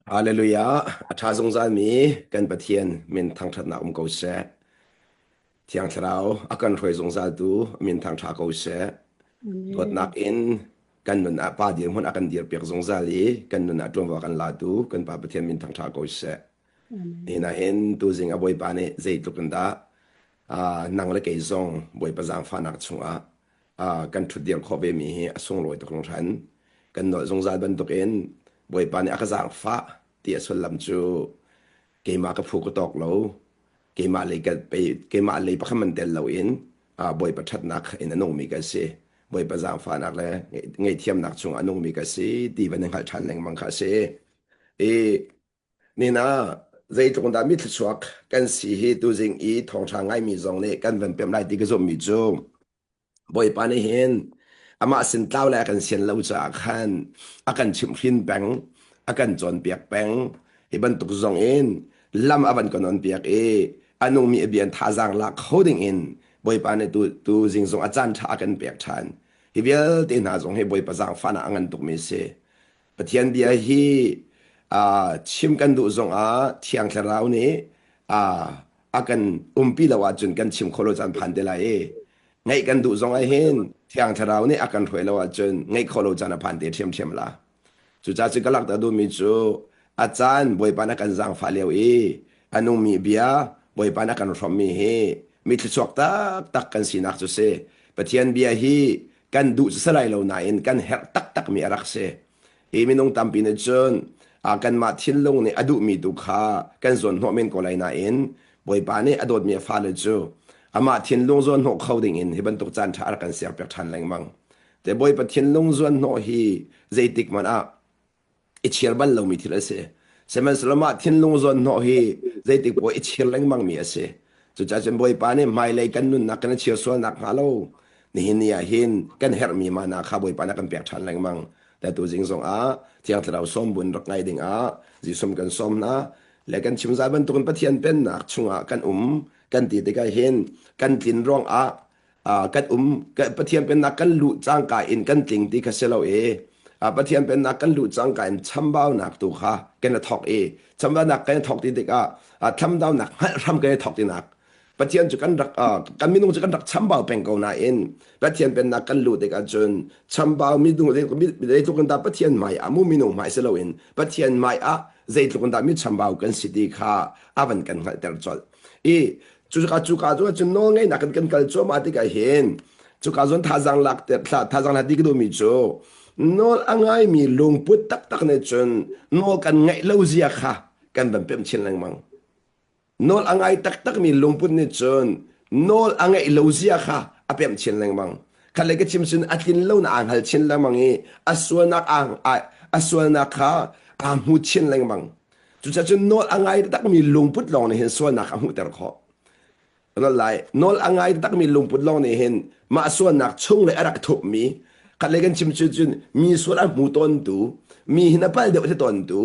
Hallelujah. A ṭha zungzalmi kan Pathian min thangṭhatnak um ko seh. Thiang Thlarau a kan hruai zungzaltu min thangṭha ko seh. Dawtnak Amen. in kan nun ah pa dirhmun a kan dirpiak zungzal i kan nun ah ṭuanvo a kan latu kan Pa Pathian min thangṭha ko seh. Amen. Nihin ah hin tuzing a Bawipa nih zeitluk in dah ah, nang le kei zong Bawipa zaangfahnak chungah ah, kan ṭhutdir khawh vemi hi a sunglawi tuk hringhran. Kan nolh zungzal bantukin Bawipa nih a ka zaangfah ti a sullam cu keimah ka phu ka tawk lo, keimah lei ka pei keimah lei pakhat man tel loin ah, Bawipa ṭhatnak in a nungmi ka si. Bawipa zaangfahnak le ngaihthiamnak chungah a nungmi ka si ti van i hngalh ṭhan lengmang kha a si. I Nina, zeitluk dah mi thluachuak kan si hi tuzing i thawngṭha ngaimi zong nih kan van pemh lai ti ka zumhmi cu Bawipa nih hin amah sin tlau le a kan sian lo caah khan a kan chimhhrin peng, a kan cawnpiak peng. Hi bantuk zong in lam a van kan onpiak i a nungmi a bia thazaang lak kho ding in Bawipa nih tu, tu zing zong a caan ṭha a kan pek ṭhan. Hi vialte hna zong hi Bawipa zaangfahnak a ngan tukmi a si. Pathian bia hi uh, chim kan duh zongah Thiang Thlarau nih uh, a kan umpi lo ahcun kan chim kho lo caan phan te lai i ngaih kan duh zongah hin Thiang Thlarau nih a kan hruai lo ahcun ngaih kho lo caan a phan te ṭhiamṭhiam la. Cucaah cu ka lakter duhmi cu a caan Bawipa na kan zaangfah lio i a nungmi bia Bawipa na kan hrawmmi hi mi thluachuak taktak kan sinak cu si. Pathian bia hi kan duh cu si lai lo nain kan herh taktakmi a rak si. Hi minung tampi nih cun kanmah thinlung nih a duhmi tu kha kan zawnhnawh men ko lai nain Bawipa nih a dawtmi a fale cu amah thinlung zawnhnawh kho dingin hi bantuk caan ṭha a rak kan serpiak ṭhan lengmang. Te Bawipa thinlung zawnhnawh hi zeitik hmanh ah i chir bal lomi thil a si. Sihmanhsehlaw mah thinlung zawnhnawh hi zeitik poah i chir lengmangmi a si. Cucaah cun Bawipa nih hmailei kan nunnak kan i chir sual nakhnga lo nihin ni ah hin kan herhmi mana kha Bawipa nih a kan pek ṭhan lengmang. Te tuzing zongah Thiang Thlarau sawmbun rak ngai dingah Jesuh kan sawm hna le kan chim zai bantukin Pathian pennak chungah kan um kan ti tikah hin kan tlin ruangah kan um Pathian pennak kan luh cangka in kan tling ti kha si lo i Pathian pennak kan luh cangka in chambaunak tu kha kan i thawk i chambaunak kan i thawk ti tikah chambaunak hngalh hram kan i thawk tinak Pathian cu kan rak kan minung cu kan rak chambau peng ko nain Pathian pennak kan luh tikah cun chambau minung zeitluk in dah Pathian hmai ah mu minung hmai si loin Pathian hmai ah zeitluk in dah mi chambau kan si ti kha a van kan hngalhter colh i cuka cuka cu cun nawl ngeihnak kan kan kal cuahmah tikah hin cuka zawn thazaang lak thazaang lak ti ka duhmi cu nawl a ngaimi lungput taktak nih cun nawl kan ngaih lo zia kha kan van pemh chin lengmang nawl a ngai taktakmi lungput nih cun nawl a ngaih lo zia kha a pemh chin lengmang khat le ka chim cun a tlin lo na aa hngal chin lengmang i a sualnak a sualnak kha aa hmu chin lengmang Cucaah cun nawl a ngai takmi lungput lawng nih hin sualnak a hmuhter khawh. Lai nawl a ngai takmi lungput lawng nih hin mah sualnak chung le a rak thupmi khat le kan chim cu cun mi sual a hmu tawntu mi hin a pal deuh te tawntu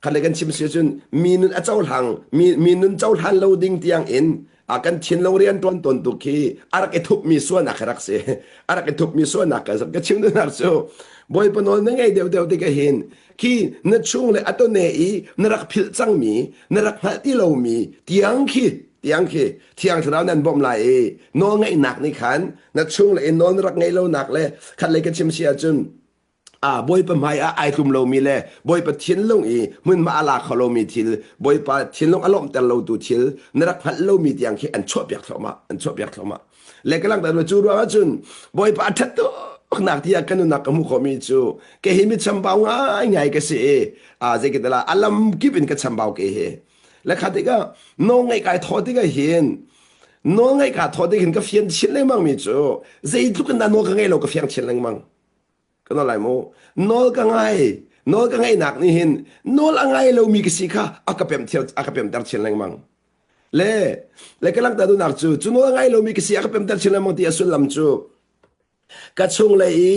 khat le kan chim si cun mi nun a cohlang mi mi nun cohlan lo ding tiang in a kan thinlung rian tuan tawn tu khi a rak i thupmi sualnak rak si a rak i thupmi sualnak ka ka chim duhnak cu bawipa nawl na ngei deuh deuh tikah hin khi na chung le a tone i na rak philh cangmi na rak hngalh ti lomi tiang khi tiang khi thiang thlarau nan bawmh lai i nawl ngeihnak nih khan na chung le in nawl na rak ngeih lonak le khat lei ka chim si ahcun a bawipa hmai ah ai tlum lomi le bawipa thinlung i hmunhma a la kho lomi thil bawipa thinlung a lawmhter lotu thil na rak hngalh lomi tiang khi an chuahpiak thluahmah an chuahpiak thluahmah le ka langhter cu ruang ahcun bawipa a ṭhat tuknak tiah ka nunnak ka hmuh khawhmi cu kei hi mi chambau ngaingai ka si i a zeikatala a lam kip in ka chambau ke hi le kha tikah nawl ngaih kai thawh tikah hin nawl ngaih ka thawh tik hin ka fian chin lengmang mi cu zeitluk in dah nawl ka ngei lo ka fiang chin lengmang ka nawl lai mu nawl ka ngai nawl ka ngaihnak nih hin nawl a ngai lomi ka si kha a ka pem a ka pemter chin lengmang Le le ka langhter duhnak cu cu nawl a ngai lomi ka si a ka pemter chin lengmang ti a sullam cu ka chunglei i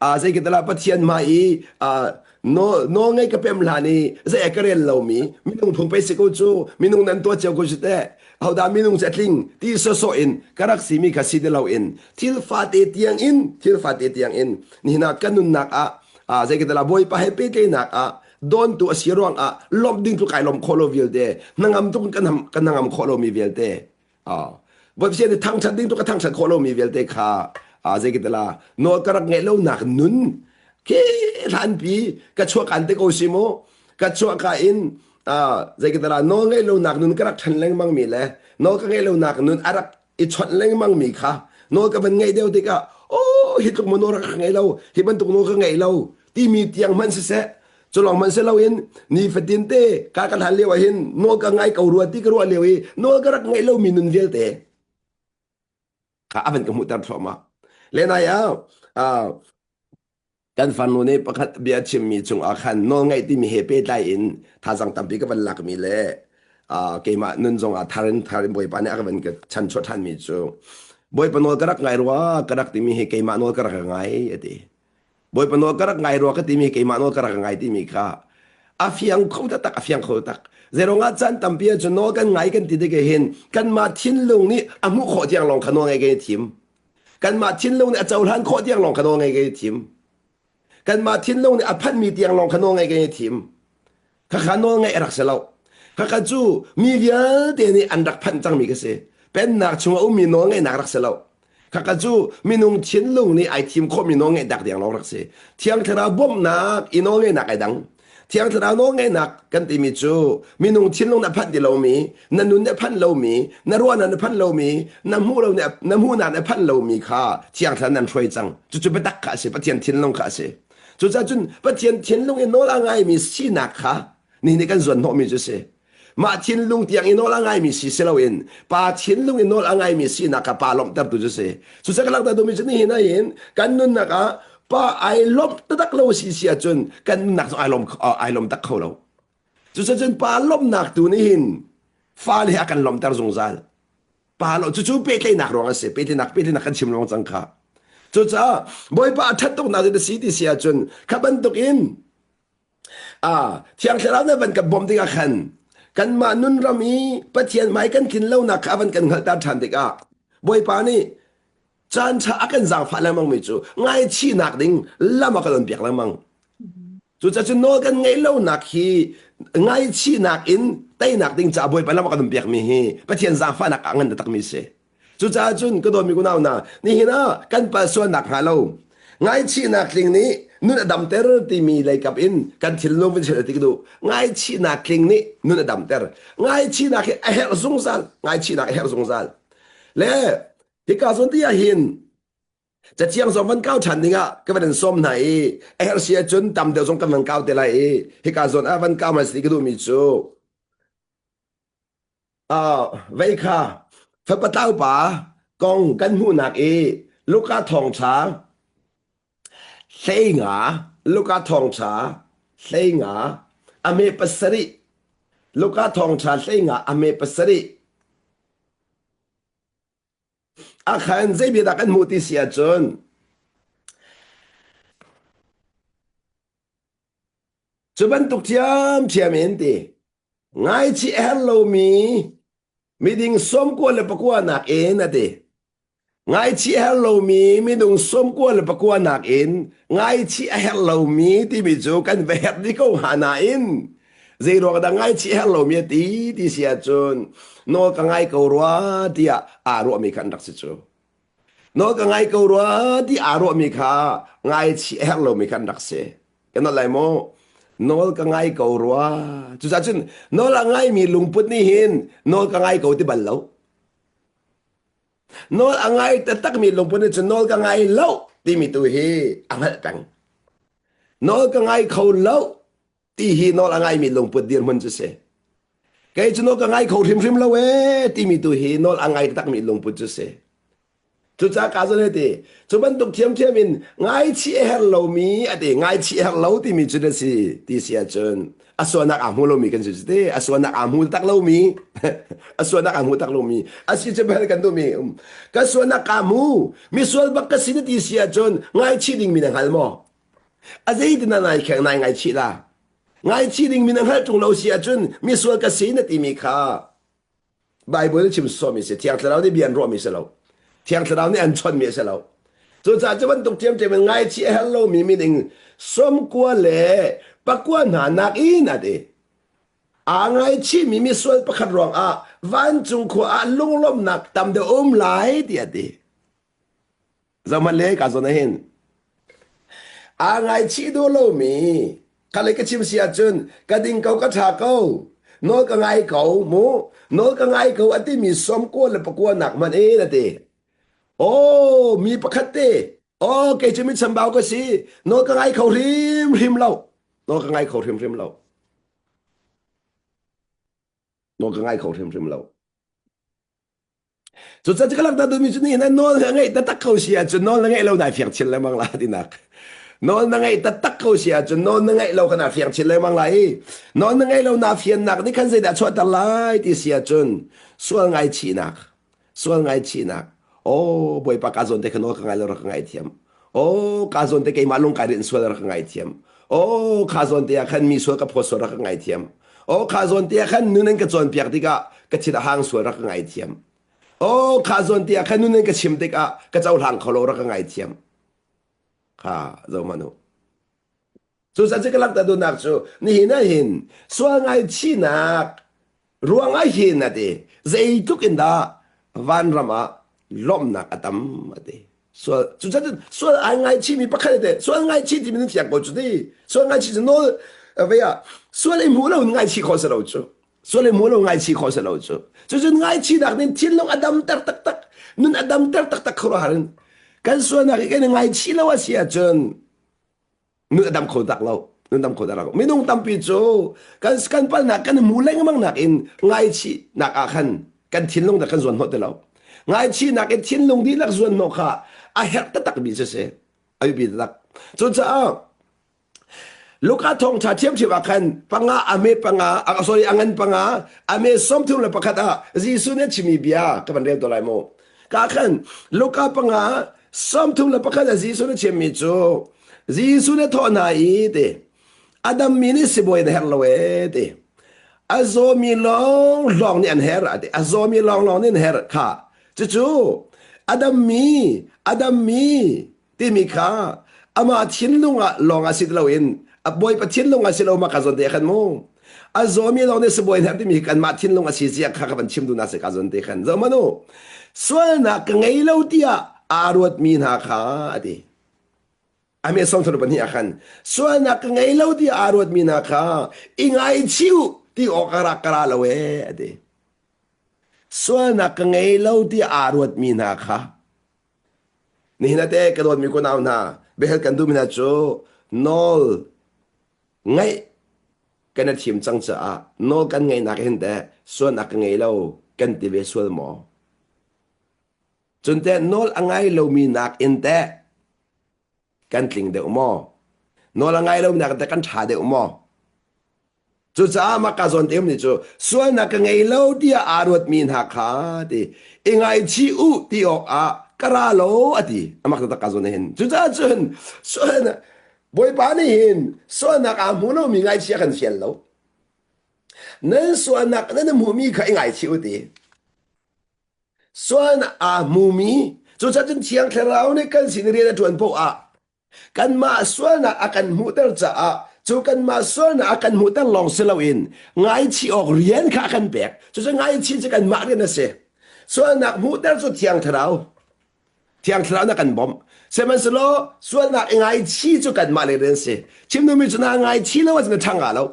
uh, zei ka tala Pathian hmai i uh, nawl nawl ngei ka pem hlan i zei a ka rel lomi minung phung pei si ko cu minung nan tuah cio ko cu teh hodah minung cu a tling ti sawsawh in ka rak simi kha si ti loin thil fate tiang in thil fate tiang in nihin ah ka nunnak ah. Zei ka Bawipa he pehtlaihnak ah dawntu a si ruang ah lawmh ding tluk kai lawmh khawh lo vialte hnangam tuk kan kan hnangam khawh lomi vialte Bawipa nih thangṭhat ding tluk ka thangṭhat khawh lomi vialte kha zei ka la nawl ka rak ngeih lonak nun khi hlanpi ka chuahkan te ko si mu ka chuahka in zei ka la nawl ngeih lonak nun ka rak ṭhan lengmang mi le nawl ka ngeih lonak nun a rak i chawnh lengmang mi kha nawl ka van ngeih deuh tikah oh hi tluk maw nawl ka ngei lo hi bantuk nawl ka ngei lo timi tiang hmanh siseh cu lawng hmanh si loin nifatin te ka kan hlan lio ah hin nawl ka ngai ko rua ti ka ruah lio i nawl ka rak ngeih lomi nun vialte kha a van ka hmuhter thluahmah lenai ah Kan farnu nih pakhat bia chimmi cungah khan nawlngaih timi he pehtlai in thazaang tampi ka van lakmi le uh, keimah nun zongah thar in thar in Bawipa nih a ka van ka chanchuah ṭhanmi cu Bawipa nawl ka rak ngai rua ka rak timi hi keimah nawl ka rak ngai a ti. Bawipa nawl ka rak ngai rua ka timi hi keimah nawl ka rak ngai timi kha a fiang kho taktak a fiang kho tak. Zeirongah caan tampi ahcun nawl kan ngai kan ti tik hin kanmah thinlung nih a hmuh khawh tiang lawng kha nawl ngai kan i thim. Kanmah thinlung nih a cohlan khawh tiang lawng kha nawl ngei kan i thim. Kanmah thinlung nih a phanhmi tiang lawng kha nawl ngei kan i thim. Khakha nawl ngeih a rak si lo. Khakha cu mi vialte nih an rak phanh cangmi ka si. Pennak chung a ummi nawl ngeihnak rak si lo. Khakha cu minung thinlung nih ai thim khawhmi nawl ngeih dak tiang lawng rak si. Thiang Thlarau bawmhnak i nawl ngeihnak ai dang. Thiang Thlarau nawlngeihnak kan timi cu minung thinlung na phanh ti lomi, na nun na phanh lomi, na ruahnak na phanh lomi, na hmuh lo na hmuhnak na phanh lomi kha Thiang Thlarau nan hruai cang. Cucu biatak kha a si, Pathian thinlung kha a si. Cucaah cun Pathian thinlung i nawl a ngaimi sinak kha nihin ni kan zuan hnawhmi cu a si. Mah thinlung tiang i nawl a ngaimi si si loin pa thinlung i nawl a ngaimi sinak kha pa lawmhtertu cu si. Cucaah ka langhter duhmi cu nihin ah hin kan nunnak ah pa ai lawmh taktak lo si si ahcun kan nunnak zong ai lawm ai lawm tak kho lo. Cucaah cun pa lawmhnak tu nih hin fale he a kan lawmhter zungzal. Pa lo cucu pehtlaihnak ruang a si. Pehtlaihnak pehtlaihnak kan chim lengmang cang kha. Cucaah Bawipa a ṭhat tuknak cu na si ti si ahcun kha bantuk in Thiang Thlarau nih van kan bawmh tikah khan kanmah nunram i Pathian hmai kan tlin lonak kha a van kan hngalhter ṭhan tikah Bawipa nih caan ṭha a kan zaangfah lengmangmi cu ngaichihnak ding lam a kan onpiak lengmang. Cucaah cun nawl kan ngeih lonak hi ngaichihnak in teinak ding caah Bawipa lam a kan onpiakmi hi Pathian zaangfahnak ah ngan takmi a si. Cucaah cun ka dawtmi unau hna, nihin ah kan palh sualnak hnga lo ngaichihnak tling nih nun a damter timi leikap in kan thinlung vun chel ti ka duh. Ngaichihnak tling nih nun a damter. Ngaichihnak hi a herh zungzal. Ngaichihnak a herh zungzal. Le hika zawn ti ah hin cathiang zong van kau ṭhan dingah ka van in sawm hna i a herh si ahcun tam deuh zong kan van kau te lai i hika zawn ah van kau hmasa ti ka duhmi cu Vei kha fapa tlaupa kong kan hmuhnak i Luka thawngṭha 15 Luka thawngṭha 15 a hme pasarih Luka thawngṭha 15 a hme pasarih ah khan zei bia dah kan hmuh ti si ahcun cu bantuk ṭhiamṭhiam in ti Ngaichih a herh lomi miding 99 nakin a ti. Ngaichih a herh lomi minung 99 nakin ngaichih a herh lomi timi cu kan va herh dih ko hnga nain zeiruang dah ngaichih a herh lomi a ti ti si ahcun nawl ka ngai ko rua tiah aa ruahmi kha an rak si cu. Nawl ka ngai ko rua ti aa ruahmi kha ngaichih a herh lomi kha an rak si. Kan nawl lai maw? Nawl ka ngai ko rua. Cucaah cun nawl a ngaimi lungput nih hin nawl ka ngai ko ti bal lo. Nawl a ngai taktakmi lungput nih cun nawl ka ngai lo timi tu hi a hngalh peng. Nawl ka ngai kho lo ti hi nawl a ngaimi lungput dirhmun cu si. Kei cu nawl ka ngai kho hrimhrim lo ee timi tu hi nawl a ngai takmi lungput cu si. Cucaah ka zon ti cu bantuk thiamthiam in ngaichih a herh lomi a ti ngaichih a herh lo timi cu na si ti si ahcun a sualnak aa hmu lomi kan si ti a sualnak aa hmu tak lomi a sualnak aa hmu tak lomi a si cu bel kan duhmi um ka sualnak kaa hmu mi sual bak ka si na ti si ahcun ngaichih dingmi na hngal maw a zeitin na nai kheng nai ngaichih la ngaichih dingmi na hngalh ṭung lo si ahcun mi sual ka si na timi kha Baibal nih chim sawmi si Thiang Thlarau nih bia an ruahmi si lo Thiang Thlarau nih an chawnhmi a si lo cucaah cu bantuk ṭhiamṭhiam in ngaichih a herh lomi mining Sawmkua le pakua hna nakin a ti. Aa ngaichihmi misual pakhat ruangah vancung khua ah lunglawmhnak tam deuh um lai tiah a ti. Zohhmanh le ka zawn ah hin aa ngaichih duh lomi kha ka chim si ahcun ka ding ko ka ṭha ko nawl ka ngai ko mu nawl ka ngai ko a timi sawmkua le pakua nak hmanh in a ti. Aw mi pakhat te aw kei cu mi chambau ka si nawl ka ngai kho hrimhrim lo nawl ka ngai kho hrimhrim lo nawl ka ngai kho hrimhrim lo. Cucaah ka langhter duhmi cu nihin ah nawl na ngeih taktak ko si ahcun nawl na ngeih lo nai fiang chin lengmang la tinak. Nawl na ngeih taktak ko si ahcun nawl na ngeih lo kha naa fiang chin lengmang lai i nawl na ngeih lo naa fiannak nih khan zeidah chuahter lai ti si ahcun sual ngaichihnak sual ngaichihnak oh bawipa ka zawn te kha nawl ka ngai lo rak ka ngaithiam oh ka zawn te keimah lung kai rinh sual rak ka ngaithiam oh kha zawn te ah khan mi sual ka phawt sual rak ka ngaithiam Oh kha zawn te ah khan nun an ka cawnpiak tikah ka thin a hang sual rak ka ngaithiam. Oh kha zawn te ah khan nun an ka chim tikah ka cohlang kho lo rak ka ngaithiam. Kha zo hmanh u. Cucaah cu ka langhter duhnak cu nihin ah hin sual ngaichihnak ruang ah hin a ti zeitluk in dah vanram ah lawmhnak a tam a ti. Sual cucaah sual ai ngaichihmi pakhat te sual ngaichih timi nan fiang ko cu ti sual ngaichih cu nawl ve ah sual i hmu lo in ngaichih khawh si lo cu sual i hmu lo ngaichih khawh si lo cu cucun ngaichihnak nih thinlung a damter taktak nun a damter taktak khuaruahhar in kan sualnak hi kan i ngaichih lo a si ahcun nun a dam kho tak lo nun dam kho tak lo minung tampi cu kan kan palnak kan hmu lengmang nak in ngaichihnak ah khan kan thinlung dah kan zuan hnawh ti lo ngaichihnak in thinlung dihlak zuan hnawh kha a herh taktak mi cu si a biapi taktak cucaah Luka thawngṭha ṭhiamṭhiam ah khan panga a me panga sorry a ngan panga a me 31 ah Jesuh nih a chimmi bia ka van rel to lai mu ka khan Luka panga 31 ah Jesuh nih a chimmi cu Jesuh nih a thawh hna i ti a dammi nih sibawi na herh lo ee ti a zawmi lawnglawng nih an herh a ti a zawmi lawnglawng nih an herh kha cucu a dammi a dammi timi kha amah thinlung ah lawng ah si loin a bawipa thinlung ah si lo ma ka zawn te khan mu a zawmi lawng nih sibawi herh timi kanmah thinlung a si zia kha ka van chim duhnak si ka zawn te khan zo manu sualnak ka ngei lo tiah aa ruatmi hna kha a ti ame song thanu pahnih ah khan sualnak ka ngei lo tiah aa ruatmi hna kha i ngaichih u ti awk a rak ka ra lo ee a ti sualnak ka ngei lo tiah aa ruatmi hna kha Nihin ah teh ka dawtmi kunau hna, biahal kan duhmi hna cu nawl ngaih kan i thim cang caah nawl kan ngaihnak hin teh sualnak ka ngei lo kan ti ve sual maw? Cun teh nawl a ngai lomi nakin teh kan tling deuh maw? Nawl a ngai lomi nakin teh kan ṭha deuh maw? Cucaah mah ka zawn te um nih cu sualnak ka ngei lo tiah aa ruatmi hna kha ti i ngaichih u ti awkah ka ra lo a ti. Amak taktak ka zawn hin. Cucaah cun sualnak Bawipa nih hin sualnak aa hmu lomi ngaichih a kan fial lo. Nan sualnak nan hmuhmi kha i ngaichih u ti. Sualnak aa hmumi cucaah cun Thiang Thlarau nih kan sin i rian a ṭuan paoh ah Kanmah sualnak a kan hmuhter caah cu kanmah sualnak a kan hmuhter lawng si loin ngaichih awk rian kha a kan pek. Cucu ngaichih cu kanmah rian a si. Sualnak hmuhter cu Thiang Thlarau. Thiang Thlarau na kan bawmh. Sihmanhsehlaw sualnak i ngaichih cu kanmah le rian si. Chim duhmi cu naa ngaichih lo ahcun na ṭhang lo.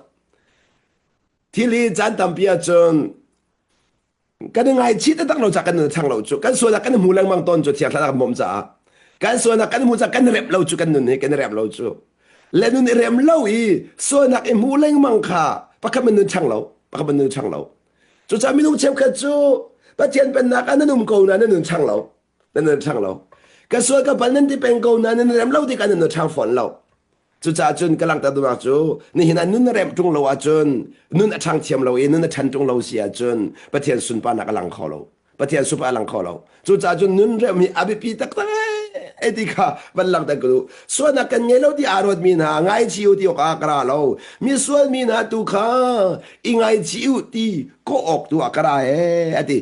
Thil hi caan tampi ahcun kan i ngaichih taktak lo caah kan nun a ṭhang lo cu kan sualnak kan hmu lengmang tawn cu thiang thlarau kan bawmh caah kan sualnak kan hmu caah kan rem lo cu kan nun hi kan i rem lo cu le nun i rem lo i sualnak i hmu lengmang kha pakhat man nun ṭhang lo pakhat man nun ṭhang lo cucaah minung cheukhat cu Pathian pennak ah nan um ko na nan nun ṭhang lo nan nun ṭhang lo ka sual ka pal nan ti peng ko na nan rem lo tikah nan nun ṭhang fawn lo Cucaah cun ka langhter duhnak cu nihin ah nun na remh ṭung lo ahcun nun a ṭhang thiam lo i nun a ṭhan ṭung lo si ahcun Pathian sunparnak a lang kho lo. Pathian sunparnak a lang kho lo. Cucaah cun nun remh hi a biapi taktak ee ti kha van langhter ka duh. Sualnak kan ngei lo ti aa ruatmi hna ngaichih u ti awk ah ka ra lo. Mi sualmi hna tu kha i ngaichih u ti kawh awk tu ah ka ra ee a ti.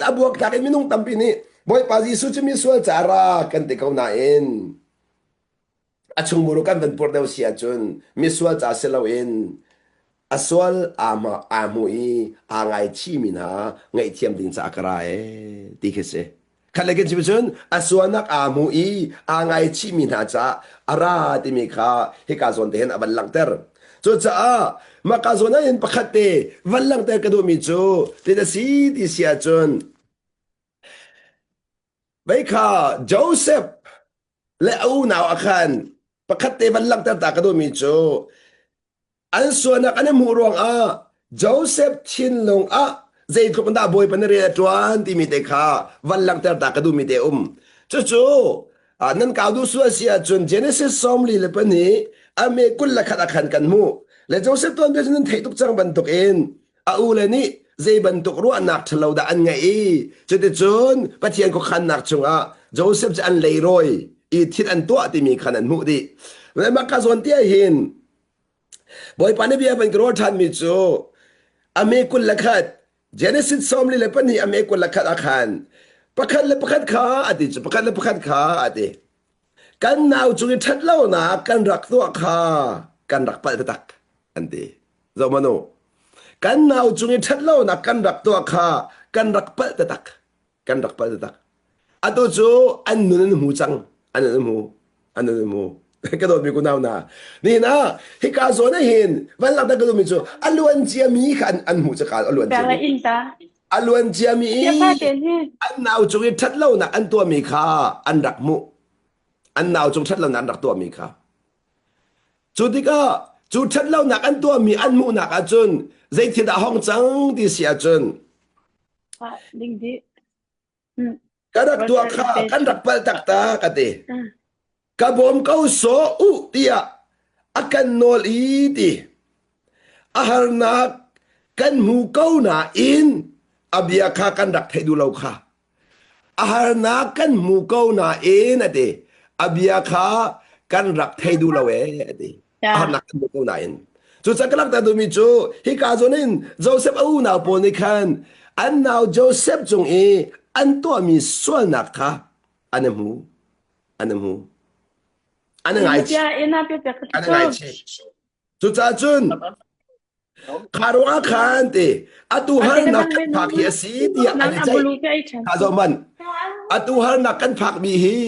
A buaktlak in minung tampi nih Bawipa Jesuh cu mi sual ca ra kan ti ko nain. A chungmuru kan van purh deuh si ahcun misual ca si loin a sual aa hma aa hmu i aa ngaichihmi hna ngaihthiam ding caah ka ra ee ti khi si. Khat le kan chim cun a sualnak aa hmu i aa ngaichihmi hna caah a ra timi kha hika zawn te hin a van langhter. Cucaah mah ka zawn ah hin pakhat te van langhter ka duhmi cu tin a si ti si ahcun vei kha Joseph le a unau ah khan pakhat te van langhter ta ka duhmi cu an sualnak an i hmuh ruangah Joseph thinlung ah zeitluk in dah Bawipa nih rian a ṭuan timi te kha van langhter ta ka duhmi te um. Cucu nan kau duh sual si ahcun Genesis 42 a me 21 ah khan kan hmuh. Le Joseph tuanbia cu nan theih tuk cang bantukin a ule nih zei bantuk ruahnak ṭhalo dah an ngeih i cuticun Pathian khuakhannak chungah Joseph cu an leirawi i thil an tuah timi khan an hmuh dih. Mah ka zawn te ah hin Bawipa nih bia van ka rawl ṭhanmi cu a me 21 Genesis 42 a me 21 ah khan pakhat le pakhat kha a ti cu pakhat le pakhat kha a ti. Kan nau cung i ṭhat lonak kan rak tuah kha kan rak palh taktak an ti. Zohmanh u. Kan nau cung i ṭhat lonak kan rak tuah kha kan rak palh taktak. Kan rak palh taktak. Atu cu an nun an hmu cang. An nun an hmu. An nun an hmu. Ka dawtmi kunau hna. Nihin ah hika zawn ah hin van langhter ka duhmi cu a luan ciami kha an, an hmuh cakal a luan ciami. A luan ciami i an nau cung i ṭhat lonak an tuahmi kha an rak hmuh. An nau cung ṭhat lonak an rak tuahmi kha. Cu tikah cu ṭhatlonak an tuahmi an hmuhnak ahcun zei thil dah hong cang ti si ahcun ka rak tuah kha kan rak palh taktak a ti. Ka bawm ko sawh u tiah a kan nawl i ti. A harnak kan hmu ko nain a bia kha kan rak theih duh lo kha. A harnak kan hmu ko nain a ti. A bia kha kan rak thei duh lo ee a ti. A harnak kan hmu ko nain. Cucaah ka langhter duhmi cu hika zawn in Joseph a unau pawl nih khan an nau Joseph cung i an tuahmi sualnak kha an i hmu. An i hmu. An i ngaichih. An i ngaichih. Cucaah cun Kha ruangah khan ti atu harnak kan phak hi a si tiah an i ceih. Kha zoh hmanh. Atu harnak kan phakmi hi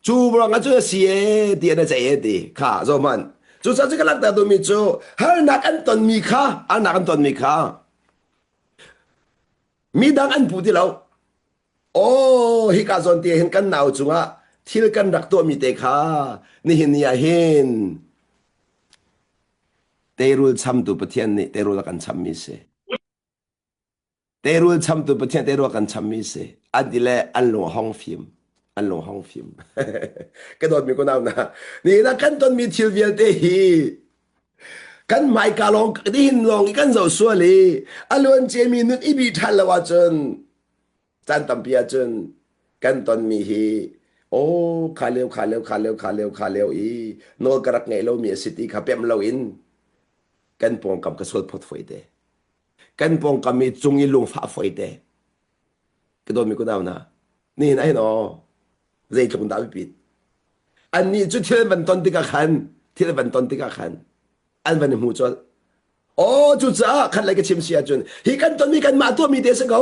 cu ruangah cun a si ee ti an i ceih ee ti. Kha zoh hmanh. Cucaah cu ka langhter duhmi cu harnak an tonmi kha harnak an tonmi kha midang an puh ti lo. Aw hika zawn te hin kan nau cungah thil kan rak tuahmi te kha nihin ni ah hin Teirul chamtu Pathian nih teirul a kan chammi si. Teirul chamtu Pathian teirul a kan chammi si. An ti le an lung a hong fim. An lung hong fim. Ka dawtmi kunau na. Nihin ah kan tonmi thil vialte hi kan hmaika lawng nihin lawng i kan zoh sual i a luan ciami nun i bih ṭhan lo ahcun caan tampi ahcun kan tonmi hi aw kha lio kha lio kha lio kha lio kha lio i nawl ka rak ngeih lomi a si ti kha pemh loin kan pawngkam ka sual phot foi te kan pawngkam i cung i lungfah foi te ka dawtmi kunau hna nihin ah hin aw zeitluk in dah biapit annih cu thil van ton tikah khan thil van ton tikah khan an van i hmu colh aw cucaah khat lei ka chim si ahcun hi kan tonmi kanmah tuahmi te si ko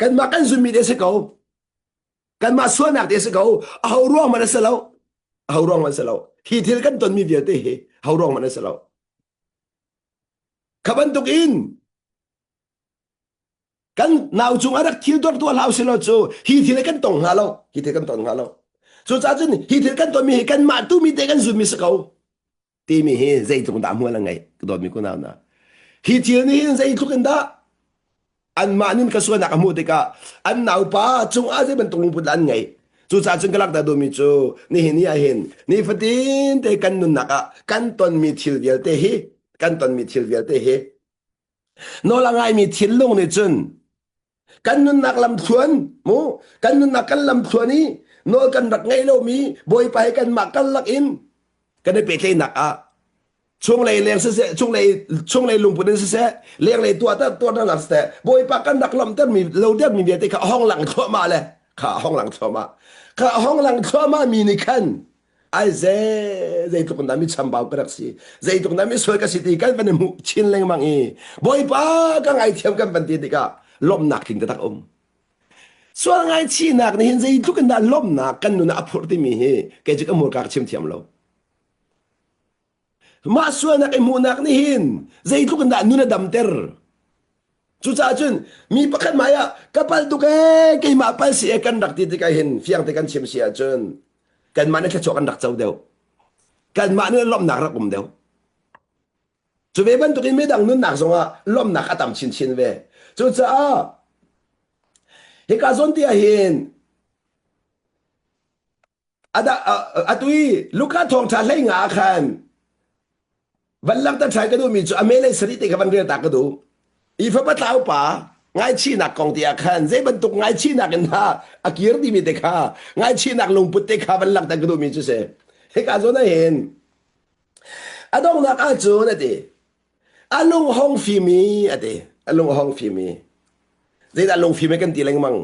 kanmah kan zummi te si ko kanmah sualnak te si ko aho ruang hmanh a si lo aho ruang hmanh a si lo hi thil kan tonmi vialte hi ho ruang hmanh a si lo kha bantuk in kan nau cung a rak thil dor tuah hlau si lo cu hi thil kan tong hnga lo hi thil kan tong hnga lo cucaah cun hi thil kan tonmi hi kanmah tu mi te kan zummi si ko timi hi zeitluk dah hmual a ngeih ka dawtmi kunau na hi thil nih hin zeitluk in dah anmah nin ka sualnak a hmuh tikah an naupa cungah zei bantuk lungput an ngei cucaah cun ka langhter duhmi cu nihin ni ah hin nifatin te kan nunnak ah kan tonmi thil vialte hi kan tonmi thil vialte hi Nawl a ngaimi thinlung nih cun kan nunnak lamthluan mu kan nunnak kan lamthluan i nawl kan rak ngeih lomi Bawipa he kanmah karlak in kan i pehtlaihnak ah chunglei leng siseh chunglei chunglei lungput in siseh lenglei tuahter tuahternak siseh Bawipa kan rak lawmhtermi lo dermi vialte kha a hong lang thluahmah le kha a hong lang thluahmah kha a hong lang thluahmah mi nih khan. Ai ze zeitluk in dah mi chambau ka rak si zeitluk in dah mi sual ka si ti kan van i hmuh chin lengmang i Bawipa ka ngaithiam kan van ti tikah lawmhnak tling taktak um. Sual ngaichihnak nih hin zeitluk in dah lawmhnak kan nun ah a phurh timi hi kei cu ka hmurka ka chim thiam lo. Mah sualnak i hmuhnak nih hin zeitluk in dah nun a damter. Cucaah cun mi pakhat hmai ah ka pal tuk ee keimah pal si ee kan rak ti tikah hin fiang te kan chim si ahcun kanmah nih thluachuah kan rak co deuh. Kanmah nih lawmhnak rak um deuh. Cu ve bantukin midang nunnak zongah lawmhnak a tam chinchin ve. Cucaah hika zawn ti ah hin atu i Luka thawngṭha hlei nga ah khan van langhter ṭhan ka duhmi cu a melei sarih te kha van rel ta ka duh. I fapa tlau pa ngaichihnak kong ti ah khan zei bantuk ngaichihnak in dah a kir timi te kha ngaichihnak lungput te kha van langhter ka duhmi cu si. Hika zawn ah hin a donghnak ahcun a ti A lung hong fimi a ti. A lung hong fimi. Zeidah lungfim he kan ti lengmang?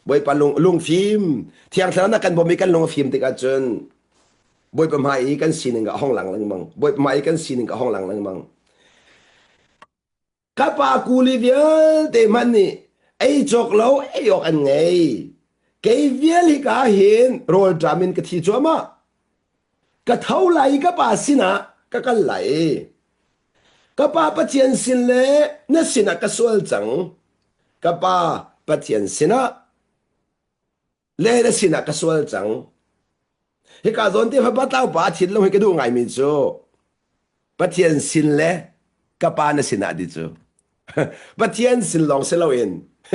Bawipa lung lungfim. Thiang Thlarau na kan bawmh i kan lung a fim tikah cun Bawipa hmai i kan sining a hong lang lengmang. Bawipa hmai i kan sining a hong lang lengmang. Ka pa kuli vialte hmanh nih ei cawk lo ei awk an ngei. Kei vial hi ka hin rawlṭam in ka thi cuahmah. Ka tho lai i ka pa sinah ka kal lai. Ka pa Pathian sin le na sinah ka sual cang. Ka pa Pathian sinah le na sinah ka sual cang. Hika zawn te fapa tlau pa a thinlung hi ka duh ngaimi cu Pathian sin le ka pa na sinah ti cu. Pathian sin lawng si loin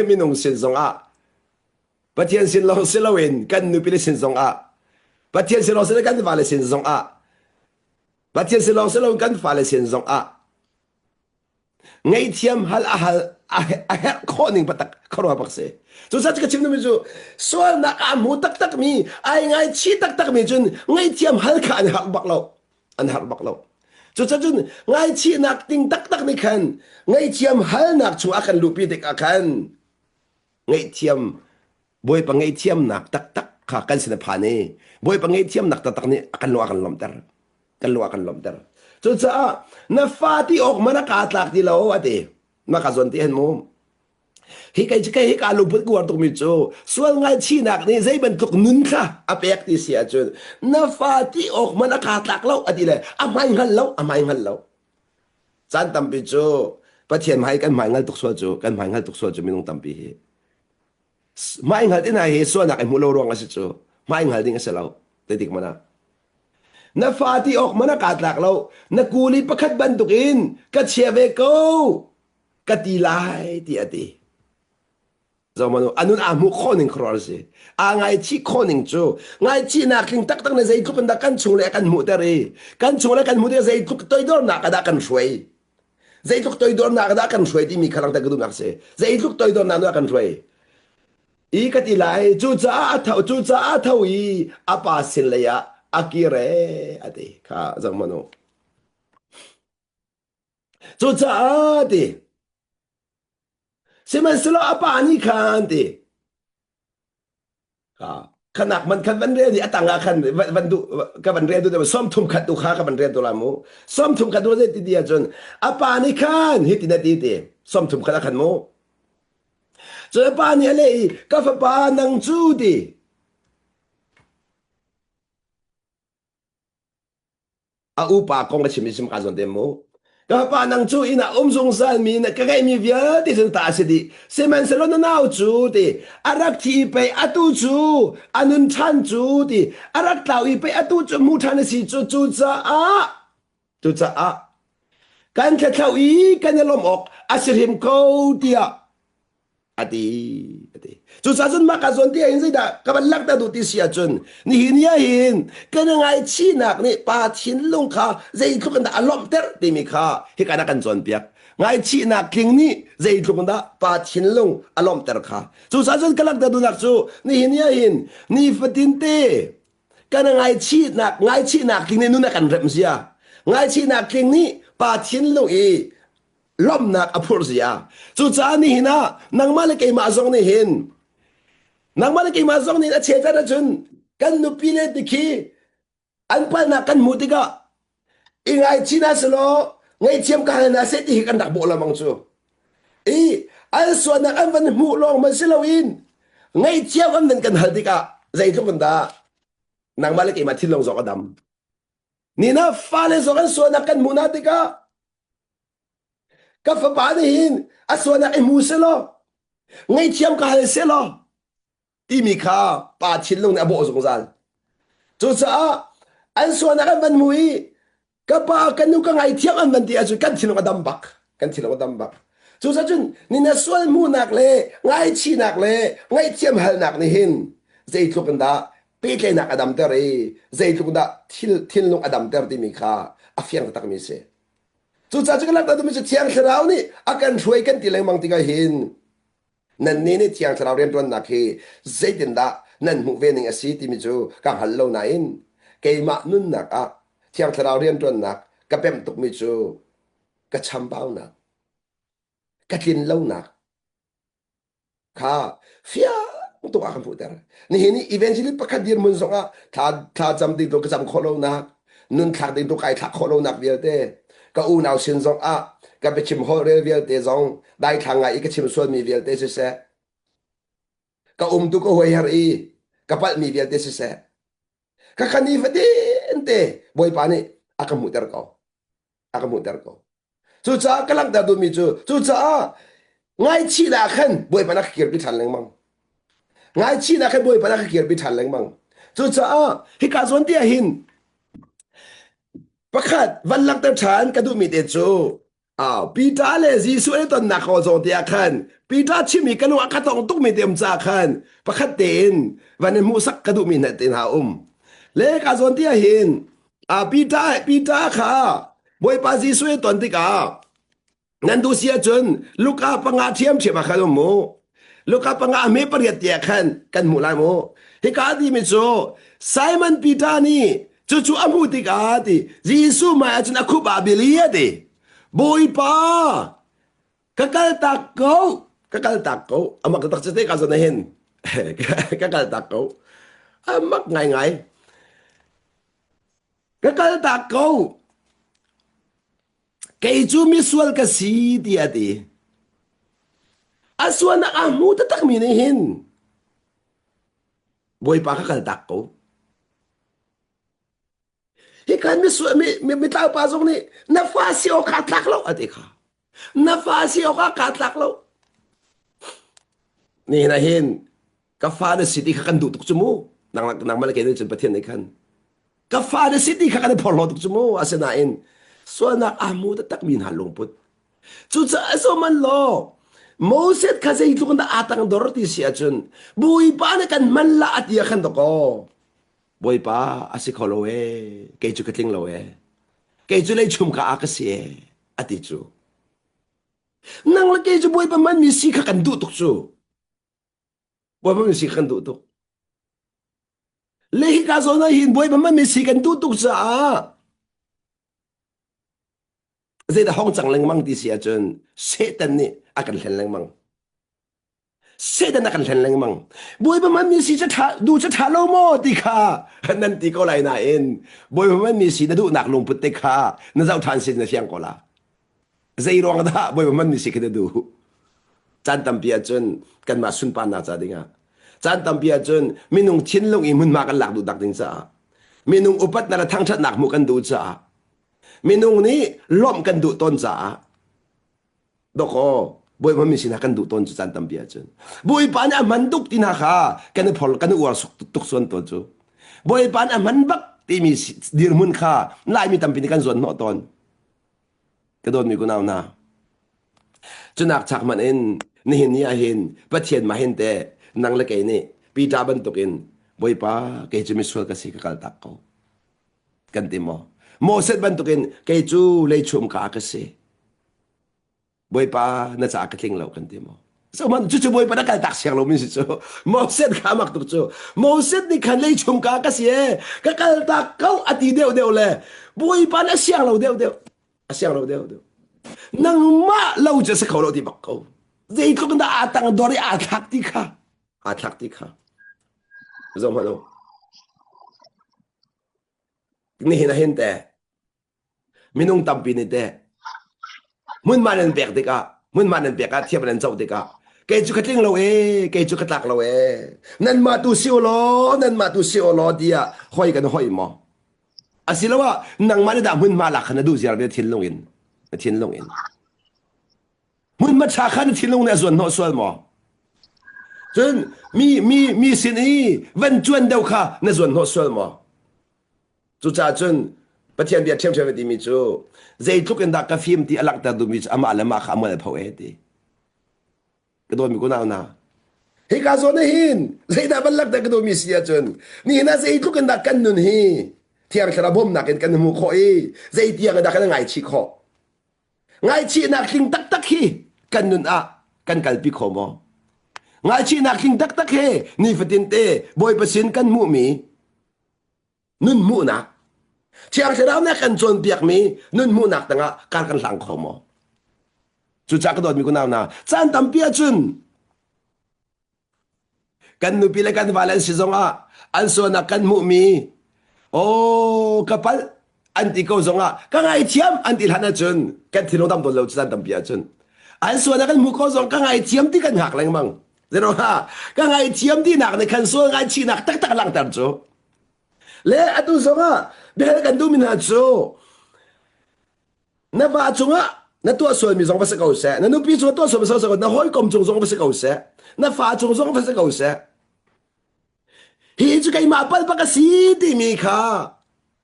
minung sin zongah Pathian sin lawng si loin kan nupile sin zongah Pathian sin lawng si kan vale sin zongah Pathian sin lawng si loin kan fale sin zongah ngaihthiam hal a hal a herh khawh ning patak khuaruah bak si cu sa ka chim mi cu sualnak a hmu taktak mi ai ngaichi taktak mi cun ngaihthiam hal kha an harh bak lo an harh bak lo cucun ngaichihnak ting taktak nih khan ngaihthiam halnak chung a kan luhpi tikah khan ngaihthiam Bawipa ngaihthiamnak taktak kha kan sin a phan i Bawipa ngaihthiamnak taktak nih a kan lung a kan lawmhter kan lung a kan lawmhter cucaah na fa ti awk man a kaa tlak ti lo a ti na ka zawn ti hen mu hi kei kai hi ka lungput kuar tukmi cu sual ngaichihnak nih zei bantuk nun kha a pek ti si ahcun na fa ti awk man a kaa tlak lo a ti le a hmai hngal lo a hmai hngal lo Caan tampi cu Pathian hmai kan hmai hngal tuk sual cu kan hmai hngal tuk sual cu minung tampi hi hmai hngal tina hi sualnak i hmuh lo ruang a si cu hmai hngal ding a si lo zeitik mana na fa ti awk mana kaa tlak lo na kuli pakhat bantukin ka chia ve ko ka ti lai ti a ti Zohmanh u, a nun aa hmuh khawh ning khuaruahhar a si. Aa ngaichih khawh ning cu ngaichihnak tling taktak na zeitluk in dah kan chung le a kan hmuhter i kan chung le kan hmuh tikah zeitluk toidornak ah dah kan hruai. Zeitluk toidornak ah dah kan hruai timi kha langhter ka duhnak a si. Zeitluk toidornak dah kan hruai. I ka ti lai, cucaah a tho, cucaah a tho i a pa sin lei ah a kir ee a ti. Kha zohhmanh u. Cucaah ti Sihmanhsehlaw a pa nih khan ti khanak man khan van rel i a tang ah khan van duh ka van rel duh 30 khat tu kha ka van rel tu la mu 30 khat tu zei ti ti ahcun a pa nih khan hitin a ti ti 30 khat a khan mu cun a pa nih a leh i ka fapa nang cu ti A upa kong a chim i sim ka zawn te mu. Ka pa nang cu inn ah um zungzal mi na ka ngeihmi vialte cu ta a si dih. Sihmanhsehlaw na nau cu ti a rak thi i pei atu cu a nun ṭhan cu ti a rak tlau i pei atu cu hmu ṭhan a si cu cucaah cucaah kan thlathlau i kan i lawmh awk a si hrim ko tiah a ti a ti cucaah cun mah ka zawn ti ahhin zeidah ka van langhter duh ti si ahcun nihin ni ahhin kan i ngaichihnak nih pa thinlung kha zeitluk in dah a lawmhter timi kha hika na kan cawnpiak ngaichihnak tling nih zeitluk in dah pa thinlung a lawmhter kha cucaah cun ka langhter duhnak cu nihin ni ahhin nifatin te kan ngaichihnak ngaichihnak tling nih nun a kan remh zia ngaichihnak tling nih pa thinlung i lawmhnak a phurh zia cucaah nihin ah nangmah le keimah zong nih hin nangmah le keimah zong nih a checat ahcun kan nupi le tikhi. An palnak kan hmuh tikah i ngaichih hna selaw ngaihthiam ka hal hna seh ti hi kan rak bawh lengmang cu. I an sualnak an van hmuh lawng man si loin ngaihthiam an van kan hal tikah zeitluk in dah nangmah le keimah thinlung zong a dam. Nina fale zong an sualnak kan hmuh hna tikah ka fapa nih hin a sualnak i hmu selaw ngaihthiam ka hal selaw timi kha pa thinlung nih a bawh zungzal. Cucaah an sualnak an van hmu i ka pa ka nu ka ngaithiam an van ti ahcun kan thinlung a dam bak. Kan thinlung a dam bak. Cucaah cun ni na sual hmuhnak le ngaichihnak le ngaihthiam halnak nih hin zeitluk in dah pehtlaihnak a damter i zeitluk dah thil thinlung a damter timi kha a fiang taktakmi a si. Cucaah cu kan langhter duhmi cu Thiang Thlarau nih a kan hruai kan ti lengmang tikah hin Nannih nih Thiang Thlarau rianṭuannak hi zeitindah nan hmuh ve ning a si timi cu ka hngal lo nain keimah nunnak ah Thiang Thlarau rianṭuannak ka pemh tukmi cu ka chambaunak, ka tlinlonak kha fiang tuk ah kan hmuhter. Nihin i evangelist pakhat dirhmun zongah thla thla cam ding tu ka cam khawh lonak, nun thlak ding tu kai thlak khawh lonak vialte, ka unau sin zongah ka biachim holhrel vialte zong daithlang ngai i ka chim sualmi vialte siseh, ka um tu ka huaiher i ka palhmi vialte siseh, ka kha ni fatin te Bawipa nih a ka hmuhter ko. A ka hmuhter ko. Cucaah ka langhter duhmi cu cucaah ngaichihnak khan Bawipa na ka kirpi ṭhan lengmang. Ngaichihnak khan Bawipa na ka kirpi ṭhan lengmang. Cucaah hika zawn te ah hin pakhat van langhter ṭhan ka duhmi te cu Ah, Peter le Jesuh an i tonnak ko zawng te ah khan Peter chimmi ka lung a ka tong tukmi te um caah khan pakhat tein van in hmuhsak ka duhmi hna te hna um. Le ka zawn te ah hin ah Peter Peter kha Bawipa Jesuh i ton tikah nan duh si ahcun Luka panga ṭhiamṭhiam ah khan um mu. Luka panga a hme pariat te ah khan kan hmuh lai mu. Hika timi cu Simon Peter nih cucu a hmuh tikah ti Jesuh hmai ahcun a khup ah bili a ti. Bawipa ka kaltak ko ka kaltak ko amak tak te ka zon hin ka kaltak ko amak ngai ngai ka kaltak ko kei cu misual ka si ti a ti a sualnak a hmu taktak mi nih hin Bawipa ka kaltak ko hi kan misual mi mitlau pa zong nih na fa si awk kaa tlak lo a ti kha na fa si awk ah kaa tlak lo nihin ah hin ka fa na si ti kha kan duh tuk cu mu nang nangmah le kei nih cun Pathian nih khan ka fa na si ti kha kan i phorhlaw tuk cu mu asinain sualnak aa hmu taktak mi hna lungput cucaah zohman law Moses kha zeitluk in dah aa tang dor ti si ahcun Bawipa nih kan hman la a ti ah khan dakaw Bawipa a si kho lo ee kei cu ka tling lo ee kei cu leichum ka a ka si ee a ti cu nang le kei cu Bawipa hmanmi si kha kan duh tuk cu Bawipa hmanmi si kha kan duh tuk le hika zawn ah hin Bawipa hmanmi si kan duh tuk caah zeidah hong cang lengmang ti si ahcun Satan nih a kan hlen lengmang Satan a kan hlen lengmang. Bawipa hmanmi si cu ṭha duh cu ṭha lo maw ti kha nan ti ko lai nain Bawipa hmanmi si na duhnak lungput te kha na zoh ṭhan sin na fiang ko la. Zei ruang dah Bawipa hmanmi si khi na duh? Caan tampi ahcun kanmah sunparnak ca dingah caan tampi ahcun minung thinlung i hmunhma kan lak duh tak ding caah minung upatnak le thangṭhatnak hmuh kan duh caah minung nih lawmh kan duh tawn caah Dawkaw Bawipa mi sinah kan duh tawn cu caan tampi ahcun Bawipa nih a hman tuk ti hna kha kan i phor kan i uar tuk suan tawn cu Bawipa nih a hman bak timi dirhmun kha Laimi tampi nih kan zuan hnawh tawn ka dawtmi kunau hna cunak chak hmanh in nihin ni ah hin Pathian mah hin te nang le kei nih Peter bantukin Bawipa kei cu misual ka si ka kal tak ko kan ti maw Moses bantukin kei cu leichum ka ka si Bawipa na caah ka tling lo kan ti maw? So man cucu Bawipa na kaltak siang lo mi si cu. Moses kha mak tuk cu. Moses nih khan lei chung ka ka si e ka kaltak ko a ti deuh deuh le Bawipa na siang lo deuh deuh a siang lo deuh deuh. Nangmah lo cu si kho lo ti bak ko. Zeitluk in dah aa tang dor i aa thlak ti kha aa thlak ti kha. Zoh hmanh u. Nihin ah hin teh minung tampi nih teh hmunhma nan pek tikah hmunhma nan pek ah thiam nan coh tikah kei cu ka tling lo ee kei cu ka tlak lo ee nanmah tu si ulaw nanmah tu si ulaw tiah hoi kan hoi maw asiloah nangmah nih dah hmunhma lak kha na duh ziar ve thinlung in na thinlung in hmunhma ṭha kha na thinlung nih a zuan hnawh sual maw cun mi mi mi sin i van cuan deuh kha na zuan hnawh sual maw Cucaah cun Pathian bia ṭhiamṭhiam a timi cu zeitluk in dah ka fim ti a langhter duhmi cu amah le mah kha a mual a pho e ti. Ka dawtmi kunau hna, hika zawn ah hin zeidah van langhter ka duhmi si ahcun nihin ah zeitluk in dah kan nun hi Thiang Thlarau bawmhnak in kan hmuh khawh i zeitiang in dah kan ngaichih khawh. Ngaichihnak tling taktak hi kan nun ah kan kalpi kho maw? Ngaichihnak tling taktak he nifatin te Bawipa sin kan hmuhmi nun hmuhnak Thiang Thlarau nih a kan cawnpiakmi nun hmuhnak tangah kar kan hlang kho maw? Cucaah ka dawtmi kunau hna, caan tampi ahcun kan nupi le kan vale an si zongah an sualnak kan hmuhmi aw ka palh an ti ko zongah ka ngaithiam an ti hlan ahcun kan thinlung dam tawn lo caan tampi ahcun an sualnak kan hmuh ko zong ka ngaithiam ti kan hngak lengmang. Zeruangah ka ngaithiam tinak nih khan sual ngaichihnak taktak langhter cu Le atu zongah biahal kan duhmi hna cu na va cungah na tuah sualmi zong va si ko seh, na nupi cungah tuah sualmi zong si ko, na hawikom cung zong va si ko seh, na fa cung zong va si ko seh. Hi cu keimah pal bak a si timi kha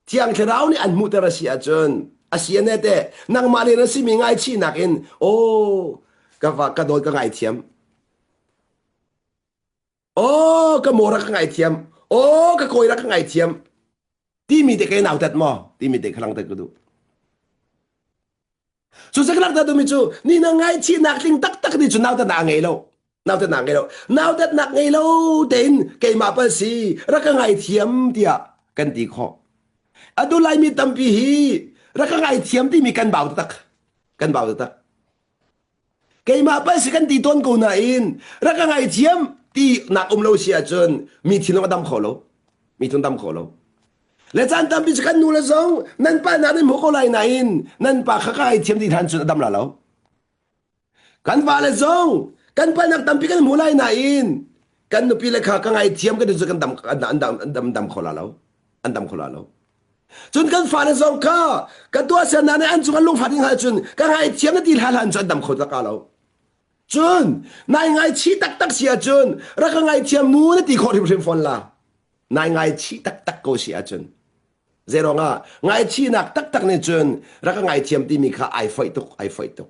Thiang Thlarau nih an hmuhter a si ahcun a si ane te nangmah nih na simi ngaichihnak in aw ka va ka dawt ka ngaithiam Aw ka maw rak ka ngaithiam. Aw ka kawi rak ka ngaithiam. Timi te kai nautat maw? Timi te khalang te ka duh. Cu se ka duhmi cu ni na ngaihchihnak tling taktak ni cu nautatnak a ngei lo. Nautatnak ngei lo. Nautatnak ngei lo tein keimah pal si rak ka ngaithiam tiah kan ti khawh. Atu Laimi tampi hi rak ka ngaithiam timi kan bau taktak. Kan bau taktak. Keimah pal si kan ti tawn ko nain rak ka ngaithiam ti nak um lo si ahcun mi thinlung a dam kho lo. Mi thinlung dam kho lo. Le caan tampi cu kan nu le zong nan pa na nan hmu ko lai nain nan pa kha ka ngaithiam ti hlan cun a dam la lo. Kan va le zong kan palnak tampi kan hmu lai nain kan nupi le kha ka ngaithiam kan ti cu kan dam an dam an dam kho la lo. An dam kho la lo. Cun kan fale zong kha ka tuahsernak nih an cung an lungfah ding ahcun ka ngaithiam na ti hlan hlan cu an dam kho tak lo. Cun nai ngaichih taktak si ahcun rak ka ngaithiam mu na ti khawh hrimhrim fawn la. Nai ngaichih taktak ko si ahcun. Zeiruang ah ngaichihnak taktak nih cun rak ka ngaithiam timi kha ai foih tuk ai foih tuk.